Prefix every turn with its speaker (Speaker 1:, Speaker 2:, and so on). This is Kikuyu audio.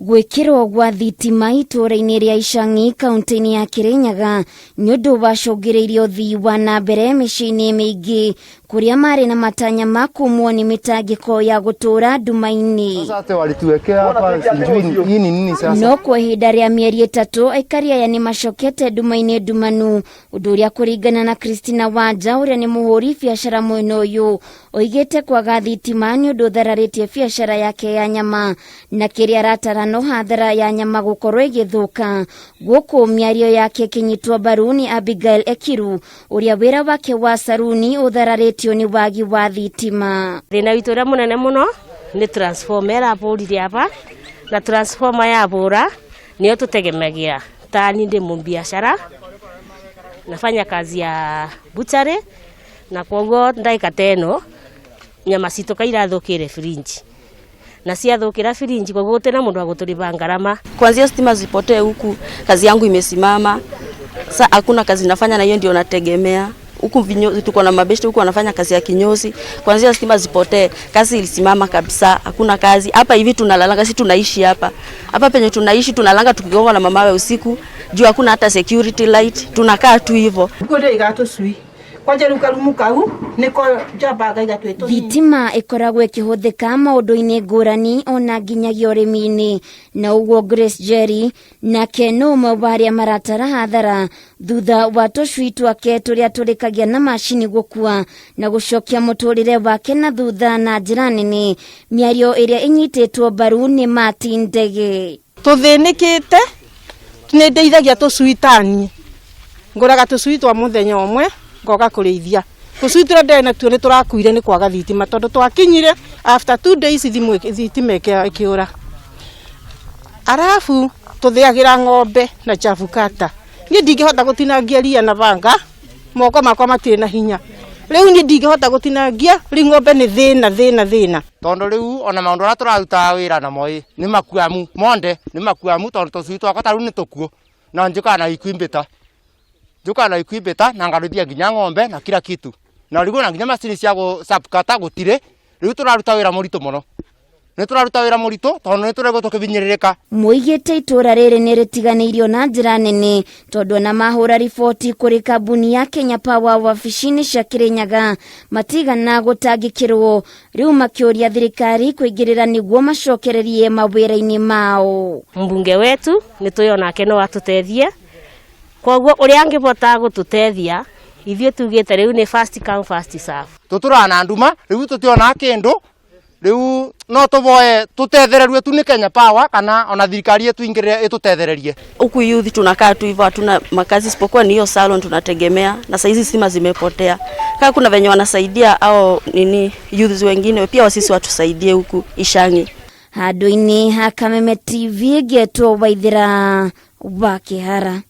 Speaker 1: Gwĩkĩrwo gwa thitima itũũra-inĩ rĩa Icang'i kaunti-inĩ ya Kĩrĩnyaga nĩ ũndũ wacũngĩrĩirie ũthii wa na mbere mĩciĩ-inĩ mĩingĩ kũrĩa marĩ na matanya ma kumwo nĩ mĩtangĩko ya gũtũũra nduma-inĩ.
Speaker 2: Sasa hata walituwekea hapa sijui hii ni nini sasa.
Speaker 1: No kwa ihinda rĩa mĩeri 3 aikari aya nĩ macokete nduma-inĩ ndumanu, ũndũ ũrĩa kũringana na Christina Wanja ũrĩa nĩ mũhũri biacara mwena ũyũ oigĩte kwaga thitima nĩ ũndũ ũthararĩtie biacara yake ya nyama na kĩrĩa aratara no hathara ya nyama gũkorwo ĩgĩthũka. Gũkũ mĩario yake ĩkĩnyitwo mbaru nĩ Abigail Ekiru ũrĩa wĩra wake wa saruni ũthararĩtio nĩ wagi wa thitima.
Speaker 3: Thĩna witũ ũrĩa mũnene mũno nĩ transformer ĩrabũrire aba na transformer yabũra nĩyo tũtegemagĩra. Tani ndĩ mũbiacara nafanya kazi ya butchery na koguo ndagĩka ta ĩno nyama citũ kairathũkĩre fridge na ciathũkĩra fridge koguo gũtirĩ na mũndũ wa gũtũrĩba ngarama.
Speaker 4: Kuanzia stima zipotee huku kazi yangu imesimama. Sa hakuna kazi nafanya na hiyo ndio nategemea. Huku tuko na mabeshte huku wanafanya kazi ya kinyozi. Kuanzia stima zipotee kazi ilisimama kabisa, hakuna kazi. Hapa hivi tunalalanga, si tunaishi hapa. Hapa penye tunaishi tunalanga tukigonga na mamawe usiku. Juu hakuna hata security light, tunakaa tu hivyo.
Speaker 5: Kule igatũcui. Kwanja rĩu karumu kau nĩko njambaga igatwĩtwo.
Speaker 1: Thitima ĩkoragwo ĩkĩhũthĩka maũndũ-inĩ ngũrani ona nginyagia ũrĩmi-inĩ, na ũguo Grace Jerry nake nĩ ũmwe wa arĩa maratara hathara thutha wa tũcui twake tũrĩa tũrĩkagia na macini gũkua na gũcokia mũtũrĩre wake na thutha na njĩra nene. Mĩario ĩrĩa ĩnyitĩtwo mbaru nĩ Martin Ndege.
Speaker 5: Tũthĩnĩkĩte nĩ ndeithagia tũcui tani, ngũraga tũcui twa mũthenya ũmwe ngoka kũrĩithia. Tũcui tũrĩa ndĩrĩ natuo nĩ tũrakuire nĩ kwaga thitima tondũ twakinyire after 2 days thitima ĩkĩũra. Arabu tũthĩagĩra ng'ombe na chabukata. Niĩ ndingĩhota gũtinangia ria na banga, moko makwa matirĩ na hinya. Rĩu niĩ ndingĩhota gũtinangia, rĩu ng'ombe nĩ thĩna, thĩna, thĩna.
Speaker 2: Tondũ rĩu ona maũndũ marĩa tũrarutaga wĩra namo ĩ, nĩ makuamu, monde nĩ makuamu tondũ tũcui twakwa ta rĩu nĩ tũkuũ. Na njũkaga na ikuimbĩta. Njũkaga na ikuimbĩta na ngarũithia nginya ng'ombe na kila kitu. Na rĩu ona nginya macini cia gũ-subkata gũtirĩ, rĩu tũraruta wĩra mũritũ mũno. Nĩ tũraruta wĩra mũritũ tondũ nĩ tũraigua tũkĩbinyĩrĩrĩka.
Speaker 1: Mũigĩte itũũra rĩrĩ nĩ rĩtiganĩirio na njĩra nene tondũ ona mahũra riboti kũrĩ kambuni ya Kenya Power wabici-inĩ cia Kĩrĩnyaga matigana gũtangĩkĩrwo, rĩu makĩũria thirikari kũingĩrĩra nĩguo macokererie mawĩra-inĩ mao.
Speaker 3: Mbunge wetu nĩ tũĩ onake no atũteithie, koguo ũrĩa angĩbota gũtũteithia ithuĩ tugĩte rĩu nĩ first come first serve.
Speaker 2: Tũtũraga na nduma rĩu tũtionaga kĩndũ, rĩu no tũboe tũtethererie tu nĩ Kenya Power kana ona thirikari ĩtũingĩrĩre ĩtũtethererie.
Speaker 4: Huku youth tunakaa tu hivyo, hatuna makazi isipokuwa ni hiyo salon tunategemea, na saa hizi stima zimepotea. Kama kuna venye wanasaidia au nini youths wengine pia wasisi watusaidie huku Ichangi.
Speaker 1: Handũ-inĩ ha Kameme TV ngetwo Waithĩra wa Kĩhara.